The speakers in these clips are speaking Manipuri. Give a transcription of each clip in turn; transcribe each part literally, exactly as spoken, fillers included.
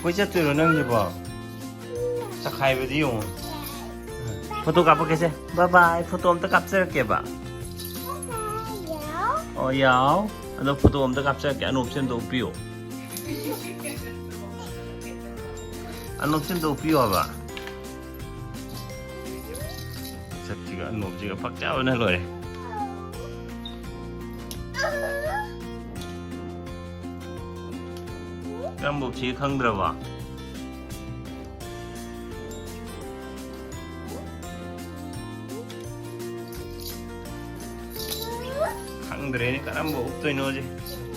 ꯀꯣꯏ ꯆꯠꯇꯣꯏꯔꯣ ꯅꯪꯁꯤꯕꯣ? ꯆꯈꯥꯏꯕꯗꯤ ꯌꯦꯡꯉꯣ꯫ ꯐꯣꯇꯣ ꯀꯥꯞꯄꯛꯀꯦꯁꯦ꯫ ꯕꯥꯏ ꯕꯥꯏ꯫ ꯐꯣꯇꯣ ꯑꯝꯇ ꯀꯥꯞꯆꯔꯛꯀꯦꯕ꯫ ꯑꯣ, ꯌꯥꯎ꯫ ꯑꯗꯣ ꯐꯣꯇꯣ ꯑꯝꯇ ꯀꯥꯞꯆꯔꯛꯀꯦ꯫ ꯑꯅꯣꯞꯁꯦ ꯑꯝꯇ ꯎꯞꯄꯤꯌꯣ꯫ ꯑꯅꯣꯞꯁꯦ ꯑꯝꯇ ꯎꯞꯄꯤꯌꯣ ꯍꯥꯏꯕ꯫ ꯁꯛꯁꯤꯒ ꯑꯅꯣꯞꯁꯤꯒ ꯄꯛꯆꯕꯅ ꯂꯣꯏꯔꯦ꯫ ꯀꯔꯝꯕ ꯎꯞꯁꯤꯒꯦ ꯈꯪꯗ꯭ꯔꯕ? ꯈꯪꯗ꯭ꯔꯦꯅꯦ ꯀꯔꯝꯕ ꯎꯞꯇꯣꯏꯅꯣꯁꯦ꯫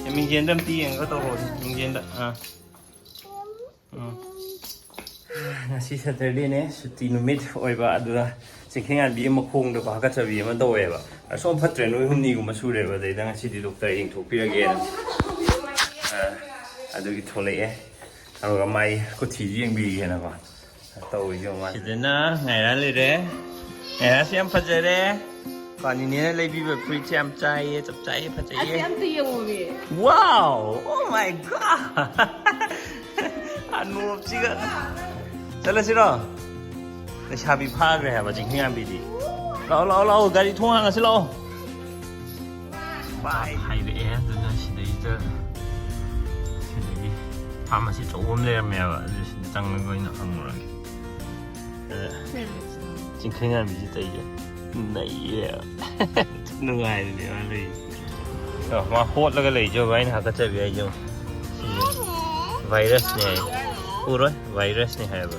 ꯑꯦ, ꯃꯤꯡꯖꯦꯜꯗ ꯑꯝꯇ ꯌꯦꯡꯉꯒ ꯇꯧꯔꯣꯁꯦ, ꯃꯤꯡꯖꯦꯜꯗ꯫ ꯑꯥ꯫ ꯎꯝ꯫ ꯉꯁꯤ Saturdayꯅꯦ, ꯁꯨꯇꯤ ꯅꯨꯃꯤꯠ ꯑꯣꯏꯕ, ꯑꯗꯨꯗ ꯆꯤꯡꯈꯩꯉꯥꯟꯕꯤ ꯑꯃ ꯈꯣꯡꯗꯀꯣ ꯍꯥꯀꯠꯆꯕꯤ ꯑꯃ ꯇꯧꯋꯦꯕ꯫ ꯑꯁꯣꯝ ꯐꯠꯇ꯭ꯔꯦ, ꯅꯨꯃꯤꯠ ꯍꯨꯝꯅꯤꯒꯨꯝꯕ ꯁꯨꯔꯦꯕ, ꯑꯗꯩꯗ ꯉꯁꯤꯗꯤ ꯗꯣꯛꯇꯔ ꯌꯦꯡꯊꯣꯛꯄꯤꯔꯒꯦꯅ꯫ ꯑꯥ, ꯑꯗꯨꯒꯤ ꯊꯣꯛꯂꯛꯑꯦ꯫ ꯑꯗꯨꯒ ꯃꯥꯏ ꯀꯨꯊꯤꯁꯨ ꯌꯦꯡꯕꯤꯒꯦꯅꯀꯣ꯫ ꯇꯧꯔꯤꯁꯦ ꯌꯦꯡꯉꯣ ꯃꯥꯁꯦ꯫ ꯁꯤꯗꯅ ꯉꯥꯏꯔꯥ ꯂꯩꯔꯦ꯫ ꯉꯥꯏꯔꯥꯁꯦ ꯌꯥꯝ ꯐꯖꯔꯦ꯫ ꯀꯣ ꯅꯤꯅꯦꯅ ꯂꯩꯕꯤꯕ ꯐꯨꯔꯤꯠꯁꯦ ꯌꯥꯝ ꯆꯥꯏꯌꯦ, ꯆꯞ ꯆꯥꯏꯌꯦ, ꯐꯖꯩꯌꯦ꯫ ꯑꯁꯤ ꯑꯝꯇ ꯌꯦꯡꯉꯣꯃꯤ꯫ Wow! Oh my God! ꯑꯅꯣꯞꯁꯤꯒ꯫ ꯆꯠꯂꯁꯤꯔꯣ? ꯂꯩꯁꯥꯕꯤ ꯐꯥꯈ꯭ꯔꯦ ꯍꯥꯏꯕ ꯆꯤꯡꯈꯩꯉꯥꯟꯕꯤꯗꯤ꯫ ꯂꯥꯛꯑꯣ, ꯂꯥꯛꯑꯣ, ꯂꯥꯛꯑꯣ, ꯒꯥꯔꯤ ꯊꯣꯡ ꯍꯥꯡꯉꯁꯤ ꯂꯥꯛꯑꯣ꯫ ꯕꯥꯏ꯫ ꯍꯥꯏꯔꯛꯑꯦ, ꯑꯗꯨꯅ ꯁꯤꯗꯩꯗ, ꯁꯤꯗꯒꯤ ꯐꯥꯔꯃꯥꯁꯤ ꯑꯆꯧꯕ ꯑꯃ ꯂꯩꯔꯝꯃꯦꯕ, ꯑꯗꯨ ꯁꯤꯗ ꯆꯪꯉꯒ ꯑꯣꯏꯅ ꯍꯪꯉꯨꯔꯒꯦ꯫ ꯑꯗ ꯆꯤꯡꯈꯩꯉꯥꯟꯕꯤꯁꯤ ꯇꯩꯁꯦ ꯅꯩꯌꯦ꯫ ꯅꯨꯡꯉꯥꯏꯕꯅꯦ ꯃꯥ ꯂꯩ꯫ ꯑ, ꯃꯥ ꯍꯣꯠꯂꯒ ꯂꯩꯖꯕ ꯑꯩꯅ ꯍꯥꯀꯠꯆꯕꯤ ꯍꯥꯏꯁꯦ꯫ ꯁꯤꯁꯦ ꯚꯥꯏꯔꯁꯅꯦ ꯍꯥꯏ꯫ ꯄꯨꯔꯣꯏ, ꯚꯥꯏꯔꯁꯅꯦ ꯍꯥꯏꯕ꯫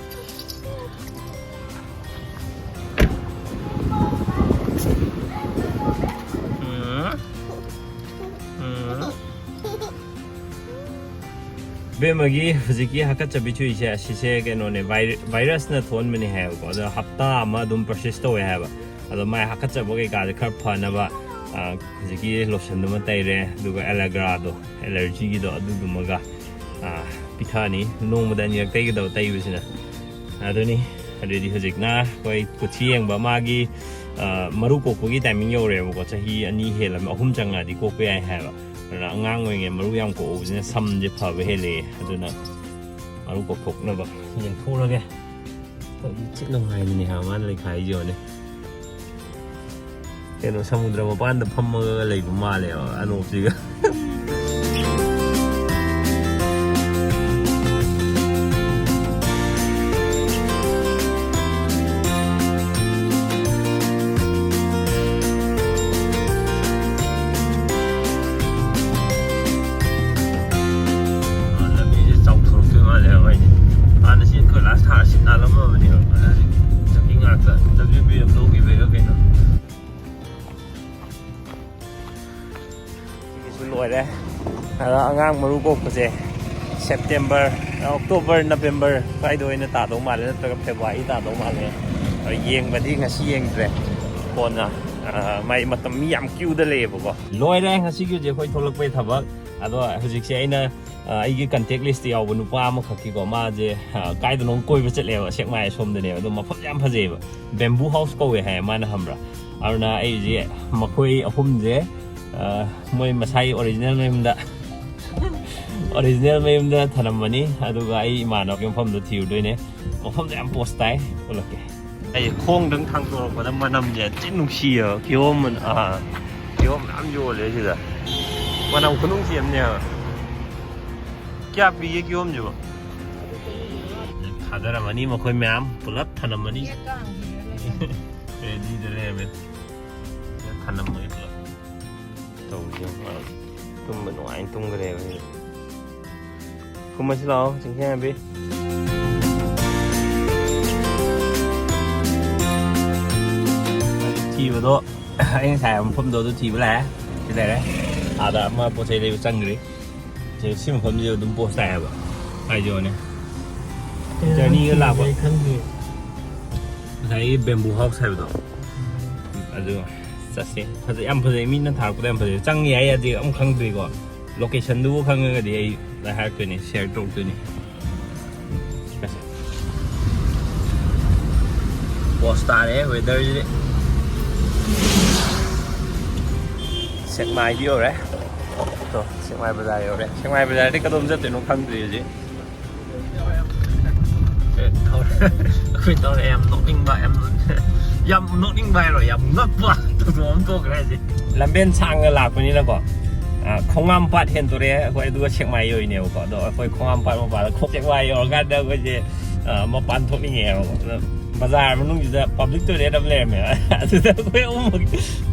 ꯎꯝ꯫ ꯎꯝ꯫ ꯕꯦꯝꯃꯒꯤ ꯍꯧꯖꯤꯛꯀꯤ ꯍꯥꯀꯠꯆꯕꯤ ꯊꯣꯛꯏꯁꯦ, ꯑꯁꯤꯁꯦ ꯀꯩꯅꯣꯅꯦ, ꯚꯥꯏ-, ꯚꯥꯏꯔꯁꯅ ꯊꯣꯛꯍꯟꯕꯅꯦ ꯍꯥꯏꯌꯦꯕꯀꯣ꯫ ꯑꯗꯣ ꯍꯞꯇꯥ ꯑꯃ ꯑꯗꯨꯝ ꯄꯔꯁꯤꯁ ꯇꯧꯋꯦ ꯍꯥꯏꯌꯦꯕ꯫ ꯑꯗꯣ ꯃꯥꯏ ꯍꯥꯀꯠꯆꯕ ꯀꯩꯀꯥꯁꯦ ꯈꯔ ꯐꯅꯕ, ꯑ, ꯍꯧꯖꯤꯛꯀꯤ ꯂꯣꯁꯟꯗꯨꯃ ꯇꯩꯔꯦ, ꯑꯗꯨꯒ ꯑꯦꯂꯦꯒ꯭ꯔꯥꯗꯣ, ꯑꯦꯂꯔꯖꯤꯒꯤꯗꯣ, ꯑꯗꯨꯗꯨꯃꯒ, ꯑ, ꯄꯤꯊꯛꯑꯅꯤ꯫ ꯅꯣꯡꯃꯗ ꯑꯅꯤꯔꯛ ꯇꯩꯒꯗꯕ ꯇꯩꯕꯁꯤꯅ꯫ ꯑꯗꯨꯅꯤ꯫ ꯑꯗꯨꯗꯤ ꯍꯧꯖꯤꯛꯅ ꯑꯩꯈꯣꯏ ꯀꯨꯊꯤ ꯌꯦꯡꯕ ꯃꯥꯒꯤ, ꯑ, ꯃꯔꯨ ꯀꯣꯛꯄꯒꯤ ꯇꯥꯏꯃꯤꯡ ꯌꯧꯔꯦꯕꯀꯣ꯫ ꯆꯍꯤ ꯑꯅꯤ ꯍꯦꯜꯂꯝ-, ꯑꯍꯨꯝ ꯆꯪꯉꯛꯑꯗꯤ ꯀꯣꯛꯄ ꯌꯥꯏ ꯍꯥꯏꯌꯦꯕ꯫ ꯑꯗꯨꯅ ꯑꯉꯥꯡ ꯑꯣꯏꯔꯤꯉꯩ ꯃꯔꯨ ꯌꯥꯝ ꯀꯣꯛꯍꯧꯕꯁꯤꯅ ꯁꯝꯁꯦ ꯐꯕ ꯍꯦꯜꯂꯦ꯫ ꯑꯗꯨꯅ ꯃꯔꯨ ꯀꯣꯛꯊꯣꯛꯅꯕ ꯌꯦꯡꯊꯣꯛꯎꯔꯒꯦ꯫ ꯀꯔꯤ ꯊꯤ ꯅꯨꯡꯉꯥꯏꯅꯤꯅꯦ ꯍꯥꯏꯕ ꯃꯥꯅ ꯂꯩꯈꯥꯏꯁꯦ ꯌꯦꯡꯉꯨꯅꯦ꯫ ꯀꯩꯅꯣ, ꯁꯃꯨꯗ꯭ꯔ ꯃꯄꯥꯟꯗ ꯐꯝꯃꯒ ꯂꯩꯕ ꯃꯥꯜꯂꯦꯕ ꯑꯅꯣꯛꯁꯤꯒ꯫ ꯂꯝꯕꯤꯁꯦ ꯆꯥꯎꯊꯣꯔꯛꯇꯣꯏ ꯃꯥꯜꯂꯦ ꯍꯥꯏꯕ ꯑꯩꯗꯤ꯫ ꯍꯥꯟꯅ ꯁꯤ ꯑꯩꯈꯣꯏ ꯂꯥꯁ ꯊꯥꯔ ꯁꯤꯠ ꯅꯥꯜꯂꯝꯃꯕꯅꯦꯕ, ꯑꯗꯨ ꯍꯧꯖꯤꯛ ꯆꯍꯤ ꯉꯥꯛꯇ W B F ꯂꯧꯈꯤꯕꯩꯔ ꯀꯩꯅꯣ꯫ ꯁꯤꯒꯤꯁꯨ ꯂꯣꯏꯔꯦ꯫ ꯑꯗ ꯑꯉꯥꯡ ꯃꯔꯨ ꯀꯣꯛꯄꯁꯦ ꯁꯦꯞꯇꯦꯝꯕꯔ, ꯑꯣꯛꯇꯣꯕꯔ, ꯅꯕꯦꯝꯕꯔ ꯁ꯭ꯋꯥꯏꯗ ꯑꯣꯏꯅ ꯇꯥꯗꯧ ꯃꯥꯜꯂꯦ, ꯅꯠꯇ꯭ꯔꯒ ꯐꯦꯕ꯭ꯔꯨꯋꯥꯔꯤ ꯇꯥꯗꯧ ꯃꯥꯜꯂꯦ꯫ ꯑꯗ ꯌꯦꯡꯕꯗꯤ ꯉꯁꯤ ꯌꯦꯡꯗ꯭ꯔꯦ, ꯀꯣꯟꯅ, ꯑ, ꯃꯥꯏ ꯃꯇꯝ, ꯃꯤ ꯌꯥꯝ ꯀ꯭ꯌꯨꯗ ꯂꯩꯌꯦꯕꯀꯣ꯫ ꯂꯣꯏꯔꯦ ꯉꯁꯤꯒꯤ ꯍꯧꯖꯤꯛ ꯑꯩꯈꯣꯏ ꯊꯣꯛꯂꯛꯄꯩ ꯊꯕꯛ꯫ ꯑꯗꯣ ꯍꯧꯖꯤꯛꯁꯦ ꯑꯩꯅ, ꯑ, ꯑꯩꯒꯤ ꯀꯟꯇꯦꯛ ꯂꯤꯁꯇ ꯌꯥꯎꯕ ꯅꯨꯄꯥ ꯑꯃꯈꯛꯀꯤꯀꯣ, ꯃꯥꯁꯦ, ꯑ, ꯀꯥꯏꯗꯅꯣ ꯀꯣꯏꯕ ꯆꯠꯂꯦꯕ, ꯁꯦꯛꯃꯥꯏ ꯑꯁꯣꯝꯗꯅꯦꯕ꯫ ꯑꯗꯣ ꯃꯐꯝ ꯌꯥꯝ ꯐꯖꯩꯌꯦꯕ, ꯕꯦꯝꯕꯨ ꯍꯥꯎꯁ ꯀꯧꯋꯦ ꯍꯥꯏꯌꯦ, ꯃꯥꯅ ꯈꯪꯕ꯭ꯔꯥ꯫ ꯑꯗꯨꯅ ꯑꯩꯁꯦ ꯃꯈꯣꯏ ꯑꯍꯨꯝꯁꯦ, ꯑ, ꯃꯣꯏ ꯃꯁꯥꯒꯤ ꯑꯣꯔꯤꯖꯤꯅꯦꯜ ꯃꯌꯨꯝꯗ, ꯑꯣꯔꯤꯖꯤꯅꯦꯜ ꯃꯌꯨꯝꯗ ꯊꯅꯝꯃꯅꯤ꯫ ꯑꯗꯨꯒ ꯑꯩ ꯏꯃꯥꯟꯅꯕꯒꯤ ꯃꯐꯝꯗꯣ ꯊꯤꯔꯨꯗꯣꯏꯅꯦ꯫ ꯃꯐꯝꯗꯣ ꯌꯥꯝ ꯄꯣꯁ ꯇꯥꯏ, ꯎꯠꯂꯛꯀꯦ꯫ ꯑꯩ ꯈꯣꯡꯗꯪ ꯊꯥꯡꯗꯣꯔꯛꯄꯗ ꯃꯅꯝꯁꯦ ꯊꯤ ꯅꯨꯡꯁꯤꯌꯦꯕ꯫ ꯀꯤꯍꯣꯝ ꯃꯅ-, ꯑꯥ, ꯀꯤꯍꯣꯝ ꯃꯌꯥꯝ ꯌꯣꯜꯂꯦ ꯁꯤꯗ꯫ ꯃꯅꯝ ꯈꯨꯅꯨꯡꯁꯤ ꯑꯃꯅꯦꯕ꯫ ꯀꯌꯥ ꯄꯤꯒꯦ ꯀꯤꯍꯣꯝꯁꯤꯕꯣ? ꯊꯥꯗꯔꯝꯃꯅꯤ ꯃꯈꯣꯏ ꯃꯌꯥꯝ ꯄꯨꯂꯞ ꯊꯅꯝꯃꯅꯤ꯫ ꯔꯦꯗꯤꯗ ꯂꯩꯔꯝꯃꯦ꯫ ꯊꯅꯝꯃꯒꯦ ꯄꯨꯂꯞ꯫ ꯇꯧꯔꯤꯁꯦ ꯌꯦꯡꯉꯣ꯫ ꯇꯨꯝꯕ ꯅꯨꯡꯉꯥꯏꯅ ꯇꯨꯝꯈ꯭ꯔꯦꯕ ꯁꯤꯗ꯫ ꯀꯨꯝꯃꯁꯤ ꯂꯥꯛꯑꯣ, ꯆꯤꯡꯁꯤꯟꯕꯤ꯫ ꯊꯤꯕꯗꯣ, ꯑꯩ ꯉꯁꯥꯏ ꯍꯥꯏꯕ ꯃꯐꯝꯗꯣ ꯑꯗꯨ ꯊꯤꯕ ꯂꯥꯛꯑꯦ꯫ ꯁꯤ ꯂꯩꯔꯦ꯫ ꯑꯥꯗ ꯑꯃ ꯄꯣꯠ ꯆꯩ ꯂꯩꯕ ꯆꯪꯈ꯭ꯔꯤ꯫ ꯁꯤ, ꯁꯤ ꯃꯐꯝꯁꯤꯗ ꯑꯗꯨꯝ ꯄꯣꯁ ꯇꯥꯏꯌꯦꯕ꯫ ꯍꯥꯏꯁꯦ ꯌꯦꯡꯉꯣꯅꯦ꯫ ꯖꯔꯅꯤꯒ ꯂꯥꯛꯄ꯫ ꯑꯩ ꯈꯪꯗꯦ꯫ ꯉꯁꯥꯏꯒꯤ ꯕꯦꯝꯕꯨ ꯍꯥꯎꯁ ꯍꯥꯏꯕꯗꯣ꯫ ꯑꯗꯨ ꯆꯠꯁꯦ꯫ ꯐꯖꯩ, ꯌꯥꯝ ꯐꯖꯩ꯫ ꯃꯤꯅ ꯊꯥꯔꯛꯄꯗ ꯌꯥꯝ ꯐꯖꯩ꯫ ꯆꯪ ꯌꯥꯏ ꯌꯥꯗꯦ ꯑꯃꯨꯛ ꯈꯪꯗ꯭ꯔꯤꯀꯣ꯫ ꯂꯣꯀꯦꯁꯟꯗꯨꯕꯨ ꯈꯪꯉꯒꯗꯤ ꯑꯩ ꯍꯥꯏꯔꯛꯇꯣꯏꯅꯦ, ꯁꯤꯌꯔ ꯇꯧꯔꯛꯇꯣꯏꯅꯦ꯫ ꯄꯣꯁ ꯇꯥꯔꯦ ꯋꯦꯗꯔꯁꯤꯗꯤ꯫ ꯁꯦꯛꯃꯥꯏꯗꯤ ꯌꯧꯔꯦ꯫ ꯇꯣ, ꯁꯦꯛꯃꯥꯏ ꯕꯖꯥꯔ ꯌꯧꯔꯦ꯫ ꯁꯦꯛꯃꯥꯏ ꯕꯖꯥꯔꯗꯤ ꯀꯗꯣꯝ ꯆꯠꯇꯣꯏꯅꯣ ꯈꯪꯗ꯭ꯔꯤ ꯍꯧꯖꯤꯛ꯫ ꯇꯧꯔꯦ꯫ ꯑꯩꯈꯣꯏ ꯇꯧꯔꯦ꯫ ꯌꯥꯝ ꯅꯣꯛꯅꯤꯡꯕ, ꯌꯥꯝ, ꯌꯥꯝ ꯅꯣꯛꯅꯤꯡꯕ ꯍꯥꯏꯔꯣ, ꯌꯥꯝ ꯉꯛꯄ ꯊꯧꯗꯣꯛ ꯑꯃ ꯊꯣꯛꯈ꯭ꯔꯦ ꯍꯧꯖꯤꯛ꯫ ꯂꯝꯕꯦꯟ ꯁꯥꯡꯅ ꯂꯥꯛꯄꯅꯤꯅꯀꯣ, ꯑ, ꯈꯣꯡꯉꯥꯝ ꯄꯥꯠ ꯍꯦꯟꯗꯣꯔꯛꯑꯦ ꯑꯩꯈꯣꯏ, ꯑꯗꯨꯒ ꯁꯦꯛꯃꯥꯏ ꯌꯧꯔꯤꯅꯦꯕꯀꯣ꯫ ꯑꯗꯣ ꯑꯩꯈꯣꯏ ꯈꯣꯡꯉꯥꯝ ꯄꯥꯠ ꯃꯄꯥꯗ ꯈꯣꯡ ꯁꯦꯛꯃꯥꯏ ꯌꯧꯔꯀꯥꯟꯗ ꯑꯩꯈꯣꯏꯁꯦ, ꯑ, ꯃꯄꯥꯟ ꯊꯣꯛꯅꯤꯡꯉꯛꯑꯦꯕꯀꯣ꯫ ꯑꯗꯣ ꯕꯖꯥꯔ ꯃꯅꯨꯡꯁꯤꯗ ꯄꯕ꯭ꯂꯤꯛ ꯇꯣꯏꯂꯦꯠ ꯑꯃ ꯂꯩꯔꯝꯃꯦꯕ꯫ ꯑꯗꯨꯗ ꯑꯩꯈꯣꯏ ꯑꯍꯨꯝꯃꯛ,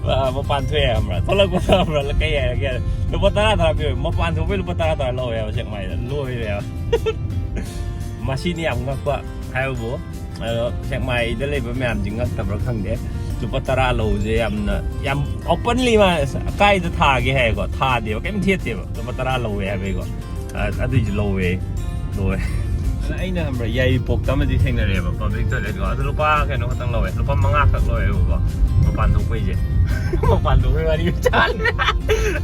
ꯑ, ꯃꯄꯥꯟ ꯊꯣꯛꯑꯦ ꯈꯪꯕ꯭ꯔꯥ? ꯊꯣꯛꯂꯛꯄꯗ ꯈꯪꯕ꯭ꯔꯥ? ꯀꯩ ꯍꯥꯏꯔꯒꯦ? ꯂꯨꯄꯥ ꯇꯔꯥ ꯇꯔꯥ ꯄꯤꯔꯛꯑꯦ꯫ ꯃꯄꯥꯟ ꯊꯣꯛꯄꯩ ꯂꯨꯄꯥ ꯇꯔꯥ ꯇꯔꯥ ꯂꯧꯋꯦꯕ ꯁꯦꯛꯃꯥꯏꯗ꯫ ꯂꯣꯏꯔꯦꯕ꯫ ꯃꯁꯤꯅꯤ ꯌꯥꯝ ꯉꯛꯄ ꯍꯥꯏꯕꯕꯨ꯫ ꯑꯗꯣ ꯁꯦꯛꯃꯥꯏꯗ ꯂꯩꯕ ꯃꯌꯥꯝꯗꯤ ꯉꯛꯇꯕ꯭ꯔꯥ ꯈꯪꯗꯦ꯫ ꯂꯨꯄꯥ ꯇꯔꯥ ꯂꯧꯕꯁꯦ ꯌꯥꯝꯅ, ꯌꯥꯝ openly ꯃꯥ ꯀꯥꯏꯗ ꯊꯥꯒꯦ ꯍꯥꯏꯀꯣ, ꯊꯥꯗꯦꯕ, ꯀꯩꯝ ꯊꯦꯠꯇꯦꯕ꯫ ꯂꯨꯄꯥ ꯇꯔꯥ ꯂꯧꯋꯦ ꯍꯥꯏꯕꯩꯀꯣ꯫ ꯑ-, ꯑꯗꯨꯏꯁꯨ ꯂꯧꯋꯦ꯫ ꯂꯣꯏꯔꯦ꯫ ꯑꯗ ꯑꯩꯅ ꯈꯪꯕ꯭ꯔꯥ, ꯌꯥꯏꯔꯤꯄꯣꯛꯇ ꯑꯃꯗꯤ ꯊꯦꯡꯅꯔꯦꯕ, ꯄꯕ꯭ꯂꯤꯛ ꯇꯣꯏꯂꯦꯠꯀꯣ꯫ ꯑꯗꯨ ꯂꯨꯄꯥ ꯀꯩꯅꯣ ꯈꯛꯇꯪ ꯂꯧꯋꯦ, ꯂꯨꯄꯥ ꯃꯉꯥ ꯈꯛ ꯂꯧꯋꯦꯕꯀꯣ, ꯃꯄꯥꯟ ꯊꯣꯛꯄꯩꯁꯦ꯫ ꯃꯄꯥꯟ ꯊꯣꯛꯄꯩ ꯋꯥꯔꯤ ꯃꯆꯥꯅꯦ꯫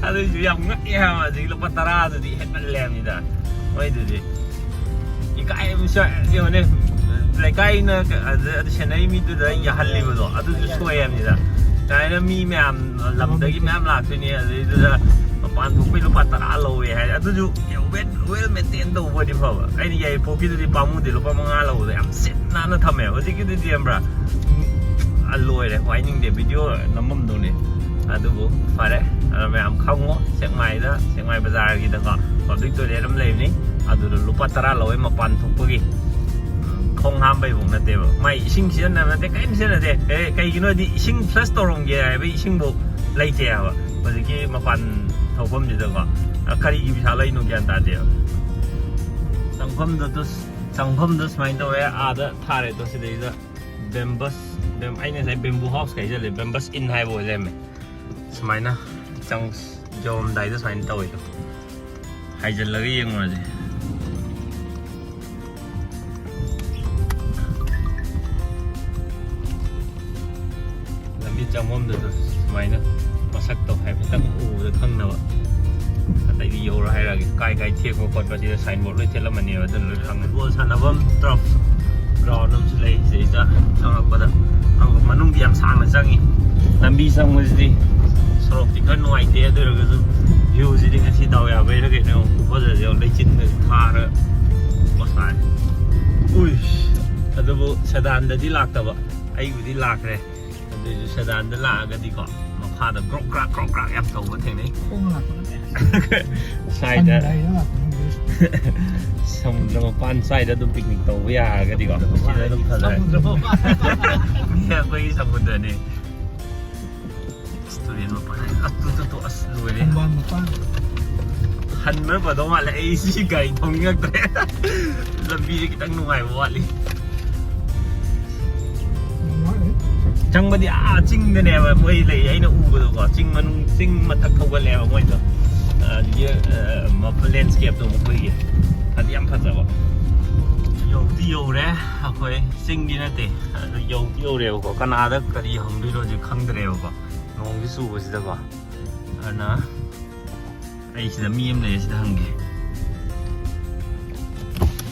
ꯑꯗꯨꯏꯁꯨ ꯌꯥꯝ ꯉꯛꯑꯦ ꯍꯥꯏꯕ꯫ ꯍꯧꯖꯤꯛ ꯂꯨꯄꯥ ꯇꯔꯥꯗꯨꯗꯤ ꯍꯦꯟꯃꯜꯂꯦ ꯍꯥꯏꯕꯅꯤꯗ ꯃꯣꯏꯗꯨꯗꯤ꯫ ꯏꯀꯥꯏꯕꯁꯨ ꯌꯦꯡꯉꯨꯅꯦ, ꯂꯩꯀꯥꯏꯅ ꯀ-, ꯑꯗ, ꯑꯗ ꯁꯦꯟꯅꯔꯤ ꯃꯤꯗꯨꯗ ꯌꯥꯍꯜꯂꯤꯕꯗꯣ, ꯑꯗꯨꯁꯨ ꯁꯣꯏ ꯍꯥꯏꯕꯅꯤꯗ꯫ ꯀꯥꯏꯅ ꯃꯤ ꯃꯌꯥꯝ, ꯂꯝꯗꯒꯤ ꯃꯌꯥꯝ ꯂꯥꯛꯇꯣꯏꯅꯦ, ꯑꯗꯨꯗꯩꯗꯨꯗ ꯃꯄꯥꯟ ꯊꯣꯛꯄꯩ ꯂꯨꯄꯥ ꯇꯔꯥ ꯂꯧꯋꯦ ꯍꯥꯏ꯫ ꯑꯗꯨꯁꯨ ꯋꯦꯜ, ꯋꯦꯜ ꯃꯦꯟꯇꯦꯟ ꯇꯧꯕ ꯑꯣꯏꯗꯤ ꯐꯕ꯫ ꯑꯩꯅ ꯌꯥꯏꯔꯤꯄꯣꯛꯀꯤꯗꯨꯗꯤ ꯄꯥꯝꯃꯨꯗꯦ, ꯂꯨꯄꯥ ꯃꯉꯥ ꯂꯧꯕꯗꯣ ꯌꯥꯝ ꯁꯤꯠ ꯅꯥꯟꯅ ꯊꯝꯃꯦ꯫ ꯍꯧꯖꯤꯛꯀꯤꯗꯨꯗꯤ ꯈꯪꯕ꯭ꯔꯥ? ꯎꯝ, ꯑ, ꯂꯣꯏꯔꯦ, ꯋꯥꯏꯅꯤꯡꯗꯦ, ꯚꯤꯗꯤꯑꯣ ꯅꯝꯐꯝꯗꯧꯅꯦ꯫ ꯑꯗꯨꯕꯨ ꯐꯔꯦ, ꯑꯗꯣ ꯃꯌꯥꯝ ꯈꯪꯉꯣ, ꯁꯦꯛꯃꯥꯏꯗ, ꯁꯦꯛꯃꯥꯏ ꯕꯖꯥꯔꯒꯤꯗꯀꯣ, ꯄꯕ꯭ꯂꯤꯛ ꯇꯣꯏꯂꯦꯠ ꯑꯃ ꯂꯩꯕꯅꯤ, ꯑꯗꯨꯗ ꯂꯨꯄꯥ ꯇꯔꯥ ꯂꯧꯋꯦ ꯃꯄꯥꯟ ꯊꯣꯛꯄꯒꯤ꯫ ꯎꯝ, ꯈꯣꯡ ꯍꯥꯝꯕꯩꯐꯧ ꯅꯠꯇꯦꯕ, ꯃꯥꯏ ꯏꯁꯤꯡ ꯁꯤꯖꯤꯟꯅꯕ ꯅꯠꯇꯦ, ꯀꯔꯤꯝ ꯁꯤꯖꯤꯟꯅꯗꯦ꯫ ꯑꯦ, ꯀꯩꯒꯤꯅꯣꯗꯤ ꯏꯁꯤꯡ ꯐ꯭ꯂꯁ ꯇꯧꯔꯝꯒꯦ ꯍꯥꯏꯕ ꯏꯁꯤꯡꯐꯧ ꯂꯩꯇꯦ ꯍꯥꯏꯕ ꯍꯧꯖꯤꯛꯀꯤ ꯃꯄꯥꯟ ꯊꯣꯛꯐꯝꯁꯤꯗꯀꯣ꯫ ꯑ, ꯀꯔꯤꯒꯤ ꯄꯩꯁꯥ ꯂꯩꯅꯣ ꯒ꯭ꯌꯥꯟ ꯇꯥꯗꯦꯕ꯫ ꯆꯪꯐꯝꯗꯣ ꯇꯨ, ꯆꯪꯐꯝꯗꯣ ꯁꯨꯃꯥꯏꯅ ꯇꯧꯋꯦ, ꯑꯥꯗ ꯊꯥꯔꯦ ꯇꯣ, ꯁꯤꯗꯩꯗ ꯕꯦꯝꯕꯁ, ꯕꯦꯝ-, ꯑꯩꯅ ꯉꯁꯥꯏ ꯕꯦꯝꯕꯨ ꯍꯥꯎꯁ ꯀ ꯍꯥꯏꯖꯜꯂꯦ, ꯕꯦꯝꯕꯁ ꯏꯟ ꯍꯥꯏꯕ ꯑꯣꯏ ꯂꯩꯔꯝꯃꯦ꯫ ꯁꯨꯃꯥꯏꯅ ꯆꯪ-, ꯌꯧꯔꯝꯗꯥꯏꯗ ꯁꯨꯃꯥꯏꯅ ꯇꯧꯋꯦ꯫ ꯍꯥꯏꯖꯤꯜꯂꯒ ꯌꯦꯡꯉꯨꯔꯁꯦ꯫ ꯂꯝꯕꯤ ꯆꯪꯐꯝꯗꯨꯗ ꯁꯨꯃꯥꯏꯅ ꯃꯁꯛꯇꯣ ꯍꯥꯏꯐꯦꯠꯇꯪ ꯎꯕꯗ ꯈꯪꯅꯕ꯫ ꯑꯇꯩꯗꯤ ꯌꯧꯔ ꯍꯥꯏꯔꯛꯑꯒꯦ꯫ ꯀꯥꯏ ꯀꯥꯏ ꯊꯦꯛꯄ ꯈꯣꯠꯄ ꯁꯤꯗ ꯁꯥꯏꯟꯕꯣꯔꯗ ꯂꯣꯏ ꯊꯦꯠꯂꯝꯃꯅꯦꯕ, ꯑꯗꯨꯅ ꯂꯣꯏ ꯈꯪꯉꯦ꯫ ꯕꯣꯜ ꯁꯥꯟꯅꯐꯝ ꯇꯔꯐ ꯒ꯭ꯔꯥꯎꯟ ꯑꯃꯁꯨ ꯂꯩ ꯁꯤꯗꯩꯗ ꯆꯪꯉꯛꯄꯗ꯫ ꯑꯗꯨꯒ ꯃꯅꯨꯡꯗꯤ ꯌꯥꯝ ꯁꯥꯡꯅ ꯆꯪꯉꯤ꯫ ꯂꯝꯕꯤ ꯆꯪꯕꯁꯤꯗꯤ ꯁꯣꯔꯣꯛꯇꯤ ꯈꯔ ꯅꯨꯡꯉꯥꯏꯇꯦ, ꯑꯗꯨ ꯑꯣꯏꯔꯒꯁꯨ ꯚ꯭ꯌꯨꯁꯤꯗꯤ ꯉꯁꯤ ꯗꯥꯎ ꯌꯥꯕꯩꯔ ꯀꯩꯅꯣ ꯈꯨꯐꯖꯁꯦ ꯌꯦꯡꯉꯣ, ꯂꯩꯆꯤꯟꯒꯁꯦ ꯊꯥꯔꯒ꯫ ꯄꯣꯁ ꯇꯥꯔꯦ꯫ ꯎ ꯎꯏ, ꯑꯗꯨꯕꯨ ꯁꯦꯗꯥꯟꯗꯗꯤ ꯂꯥꯛꯇꯕ, ꯑꯩꯕꯨꯗꯤ ꯂꯥꯛꯈ꯭ꯔꯦ꯫ ꯑꯗꯨꯏꯁꯨ ꯁꯦꯗꯥꯟꯗ ꯂꯥꯛꯑꯒꯗꯤꯀꯣ, ꯃꯈꯥꯗ ꯒ꯭ꯔꯣꯛ ꯒ꯭ꯔꯥꯛ ꯒ꯭ꯔꯣꯛ ꯒ꯭ꯔꯥꯛ ꯌꯥꯝ ꯇꯧꯕ ꯊꯦꯡꯅꯩ꯫ ꯈꯣꯡꯅ ꯂꯥꯛꯄ ꯅꯠꯇꯦ꯫ ꯁ꯭ꯋꯥꯏꯗ ꯁꯟ ꯒꯥꯔꯤꯗ ꯂꯥꯛꯄ ꯅꯠꯇꯦ꯫ ꯁꯃꯨꯗ꯭ꯔ ꯃꯄꯥꯟ ꯁ꯭ꯋꯥꯏꯗ ꯑꯗꯨꯝ ꯄꯤꯛꯅꯤꯛ ꯇꯧꯕ ꯌꯥꯔꯒꯗꯤꯀꯣ, ꯁꯤꯗ ꯑꯗꯨꯝ ꯐꯖꯔꯦ꯫ ꯁꯃꯨꯗ꯭ꯔ ꯃꯄꯥꯟ꯫ ꯑꯩꯈꯣꯏꯒꯤ ꯁꯃꯨꯗ꯭ꯔꯅꯤ꯫ ꯑꯁ, ꯇꯨꯔꯦꯟ ꯃꯄꯥꯟ ꯍꯥꯏ-, ꯑ, ꯇꯨ, ꯇꯨ, ꯇꯨ, ꯑꯁ, ꯂꯣꯏꯔꯦ꯫ ꯈꯣꯡꯕꯥꯟ ꯃꯄꯥꯟ꯫ ꯍꯟꯕꯅ ꯐꯗꯧ ꯃꯥꯜꯂꯦ, ꯑꯩ ꯁꯤ ꯒꯥꯔꯤ ꯊꯧꯅꯤꯡꯉꯛꯇ꯭ꯔꯦ꯫ ꯂꯝꯕꯤꯁꯦ ꯈꯤꯇꯪ ꯅꯨꯡꯉꯥꯏꯕ ꯋꯥꯠꯂꯤ꯫ ꯅꯨꯡꯉꯥꯏ꯫ ꯆꯪꯕꯗꯤ ꯑꯥ ꯆꯤꯡꯗꯅꯦꯕ ꯃꯣꯏ ꯂꯩ, ꯑꯩꯅ ꯎꯕꯗꯣꯀꯣ, ꯆꯤꯡ ꯃꯅꯨꯡ, ꯆꯤꯡ ꯃꯊꯛ ꯊꯧꯒꯠꯂꯦꯕ ꯃꯣꯏꯗꯣ꯫ ꯑ, ꯂꯦꯟꯁꯀꯦꯞꯇꯣ ꯃꯈꯣꯏꯒꯤ ꯐꯗꯤ ꯌꯥꯝ ꯐꯖꯕ꯫ ꯌꯧꯗꯤ ꯌꯧꯔꯦ ꯑꯩꯈꯣꯏ, ꯆꯤꯡꯗꯤ ꯅꯠꯇꯦ꯫ ꯑꯗꯨ ꯌꯧꯗꯤ ꯌꯧꯔꯦꯕꯀꯣ, ꯀꯅꯥꯗ ꯀꯔꯤ ꯍꯪꯗꯣꯏꯅꯣ ꯍꯧꯖꯤꯛ ꯈꯪꯗ꯭ꯔꯦꯕꯀꯣ, ꯅꯣꯡꯁꯤ ꯆꯨꯕꯁꯤꯗꯀꯣ꯫ ꯑꯗꯨꯅ ꯑꯩ ꯁꯤꯗ ꯃꯤ ꯑꯃ ꯂꯩꯌꯦ, ꯁꯤꯗ ꯍꯪꯒꯦ꯫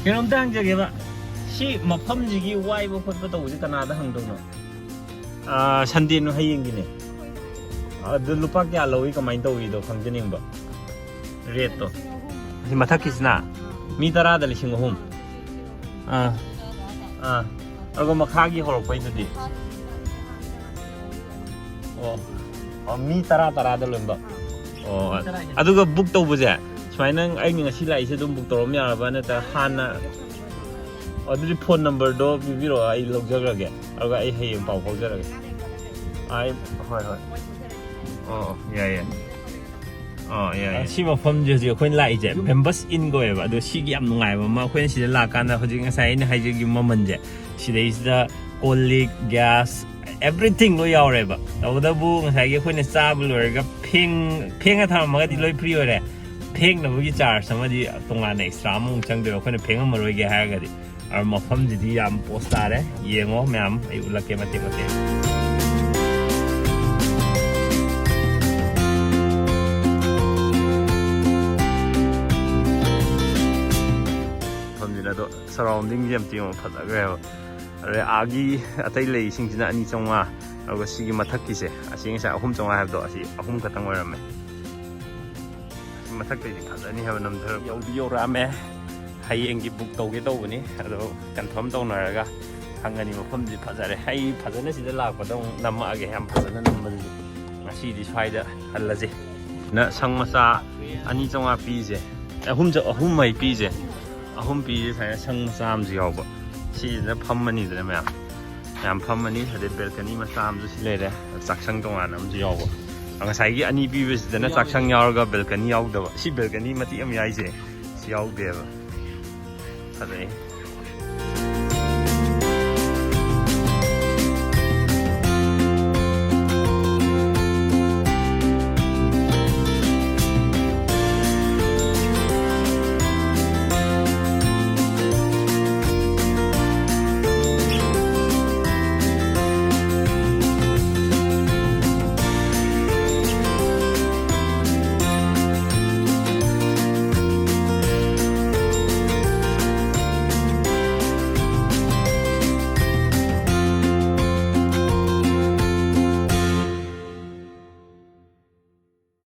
ꯀꯩꯅꯣꯝꯇ ꯍꯪꯖꯒꯦꯕ, ꯁꯤ ꯃꯐꯝꯁꯤꯒꯤ ꯋꯥꯏꯕ ꯈꯣꯠꯄ ꯇꯧꯕꯁꯤ ꯀꯅꯥꯗ ꯍꯪꯗꯧꯅꯣ? ꯑꯥ, ꯁꯟꯗꯦ ꯅꯨ-, ꯍꯌꯦꯡꯒꯤꯅꯦ꯫ ꯑꯗꯨ ꯂꯨꯄꯥ ꯀꯌꯥ ꯂꯧꯏ, ꯀꯃꯥꯏꯅ ꯇꯧꯏꯗꯣ ꯈꯪꯖꯅꯤꯡꯕ꯫ ꯔꯦꯠꯇꯣ꯫ ꯁꯤ ꯃꯊꯛꯀꯤꯁꯤꯅ ꯃꯤ ꯇꯔꯥꯗ ꯂꯤꯁꯤꯡ ꯑꯍꯨꯝ꯫ ꯑꯥ꯫ ꯑꯥ꯫ ꯑꯗꯨꯒ ꯃꯈꯥꯒꯤ ꯍꯧꯔꯛꯄꯩꯗꯨꯗꯤ? ꯑꯣ꯫ ꯑꯣ, ꯃꯤ ꯇꯔꯥ ꯇꯔꯥꯗ ꯂꯣꯏꯅꯃꯛ? ꯑꯣ, ꯑꯗꯨꯒ ꯕꯨꯛ ꯇꯧꯕꯁꯦ, ꯁꯨꯃꯥꯏꯅ ꯑꯩꯅ ꯉꯁꯤ ꯂꯥꯛꯏꯁꯦ ꯑꯗꯨꯝ ꯕꯨꯛ ꯇꯧꯔꯝ ꯌꯥꯔꯕ, ꯅꯠꯇ꯭ꯔꯒ ꯍꯥꯟꯅ? ꯑꯣ, ꯑꯗꯨꯗꯤ ꯐꯣꯟ ꯅꯝꯕꯔꯗꯣ ꯄꯤꯕꯤꯔꯛꯑꯣ, ꯑꯩ ꯂꯧꯖꯈ꯭ꯔꯒꯦ꯫ ꯑꯗꯨꯒ ꯑꯩ ꯍꯌꯦꯡ ꯄꯥꯎ ꯐꯥꯎꯖꯔꯒꯦ꯫ ꯑꯩ, ꯍꯣꯏ, ꯍꯣꯏ꯫ ꯑꯣ, ꯌꯥꯏ, ꯌꯥꯏ꯫ ꯑꯣ, ꯌꯥꯏ, ꯌꯥꯏ꯫ ꯁꯤ ꯃꯐꯝꯁꯦ ꯍꯧꯖꯤꯛ ꯑꯩꯈꯣꯏꯅ ꯂꯥꯛꯏꯁꯦ ꯚꯦꯝꯕꯁ ꯏꯟ ꯀꯧꯋꯦꯕ꯫ ꯑꯗꯣ ꯁꯤꯒꯤ ꯌꯥꯝ ꯅꯨꯡꯉꯥꯏꯕ ꯑꯃ, ꯑꯩꯈꯣꯏꯅ ꯁꯤꯗ ꯂꯥꯛꯀꯥꯟꯗ ꯍꯧꯖꯤꯛ ꯉꯁꯥꯏ ꯑꯩꯅ ꯍꯥꯏꯖꯈꯤꯕ ꯃꯃꯜꯁꯦ, ꯁꯤꯗꯩꯁꯤꯗ ꯀꯣꯜ ꯂꯤꯛ, gas, everything ꯂꯣꯏ ꯌꯥꯎꯔꯦꯕ꯫ ꯇꯧꯕꯇꯕꯨ ꯉꯁꯥꯏꯒꯤ ꯑꯩꯈꯣꯏꯅ ꯆꯥꯕ ꯂꯣꯏꯔꯒ ꯐꯦꯡ-, ꯐꯦꯡꯉ ꯊꯝꯃꯝꯃꯒꯗꯤ ꯂꯣꯏ free ꯑꯣꯏꯔꯦ꯫ ꯐꯦꯡꯅꯕꯒꯤ charge ꯑꯃꯗꯤ ꯇꯣꯉꯥꯟꯅ extra ꯑꯃꯃꯨꯛ ꯆꯪꯗꯣꯏꯕ, ꯑꯩꯈꯣꯏꯅ ꯐꯦꯡꯉꯝꯃꯔꯣꯏꯒꯦ ꯍꯥꯏꯔꯒꯗꯤ꯫ ꯑꯗꯨ ꯃꯐꯝꯁꯤꯗꯤ ꯌꯥꯝ ꯄꯣꯁ ꯇꯥꯔꯦ꯫ ꯌꯦꯡꯉꯣ ꯃꯌꯥꯝ, ꯑꯩ ꯎꯠꯂꯛꯀꯦ ꯃꯇꯦꯛ ꯃꯇꯦꯛ꯫ ꯃꯐꯝꯁꯤꯅ ꯑꯗꯣ surrounding ꯁꯦ ꯑꯝꯇ ꯌꯦꯡꯉꯣ, ꯐꯖꯈ꯭ꯔꯦꯕ꯫ ꯑꯗꯩ ꯑꯥꯒꯤ ꯑꯇꯩ ꯂꯩꯁꯤꯡꯁꯤꯅ ꯑꯅꯤ ꯆꯥꯝꯃꯉꯥ, ꯑꯗꯨꯒ ꯁꯤꯒꯤ ꯃꯊꯛꯀꯤꯁꯦ, ꯑꯁꯤ ꯉꯁꯥꯏ ꯑꯍꯨꯝ ꯆꯥꯝꯃꯉꯥ ꯍꯥꯏꯕꯗꯣ, ꯑꯁꯤ ꯑꯍꯨꯝ ꯈꯛꯇꯪ ꯑꯣꯏꯔꯝꯃꯦ꯫ ꯃꯊꯛꯇꯩꯗꯤ ꯐꯖꯅꯤ ꯍꯥꯏꯕ ꯅꯝꯊꯔꯛꯄ꯫ ꯌꯧꯗꯤ ꯌꯧꯔꯛꯑꯝꯃꯦ꯫ ꯍꯌꯦꯡꯒꯤ ꯕꯨꯛ ꯇꯧꯒꯦ ꯇꯧꯕꯅꯤ, ꯑꯗꯣ ꯀꯟꯐꯥꯔꯝ ꯇꯧꯅꯔꯒ ꯈꯪꯉꯅꯤ꯫ ꯃꯐꯝꯁꯤ ꯐꯖꯔꯦ꯫ ꯑꯩ ꯐꯖꯅ ꯁꯤꯗ ꯂꯥꯛꯄꯗ ꯑꯃꯨꯛ ꯅꯝꯃꯛꯑꯒꯦ, ꯌꯥꯝ ꯐꯖꯅ ꯅꯝꯕꯗꯨꯗꯤ꯫ ꯉꯁꯤꯗꯤ ꯁ꯭ꯋꯥꯏꯗ ꯍꯜꯂꯁꯦ꯫ ꯅ ꯁꯪ ꯃꯆꯥ ꯑꯅꯤ ꯆꯥꯝꯃꯉꯥ ꯄꯤꯁꯦ, ꯑꯍꯨꯝ ꯆ-, ꯑꯍꯨꯝ ꯃꯩ ꯄꯤꯁꯦ, ꯑꯍꯨꯝ ꯄꯤꯁꯦ꯫ ꯁꯨꯃꯥꯏꯅ ꯁꯪ ꯃꯆꯥ ꯑꯃꯁꯨ ꯌꯥꯎꯕ꯫ ꯁꯤꯁꯤꯅ ꯐꯝꯃꯅꯤꯗꯅ ꯃꯌꯥꯝ, ꯃꯌꯥꯝ ꯐꯝꯃꯅꯤ꯫ ꯑꯗꯩ ꯕꯦꯜꯀꯅꯤ ꯃꯆꯥ ꯑꯃꯁꯨ ꯁꯤ ꯂꯩꯔꯦ, ꯆꯥꯛꯁꯪ ꯇꯣꯉꯥꯟꯅ ꯑꯃꯁꯨ ꯌꯥꯎꯕ꯫ ꯉꯁꯥꯏꯒꯤ ꯑꯅꯤ ꯄꯤꯕꯁꯤꯗꯅ ꯆꯥꯛꯁꯪ ꯌꯥꯎꯔꯒ ꯕꯦꯜꯀꯅꯤ ꯌꯥꯎꯗꯕ꯫ ꯁꯤ ꯕꯦꯜꯀꯅꯤ ꯃꯇꯦꯛ ꯑꯃ ꯌꯥꯏꯁꯦ, ꯁꯤ ꯌꯥꯎꯗꯦꯕ꯫ ꯐꯖꯩ꯫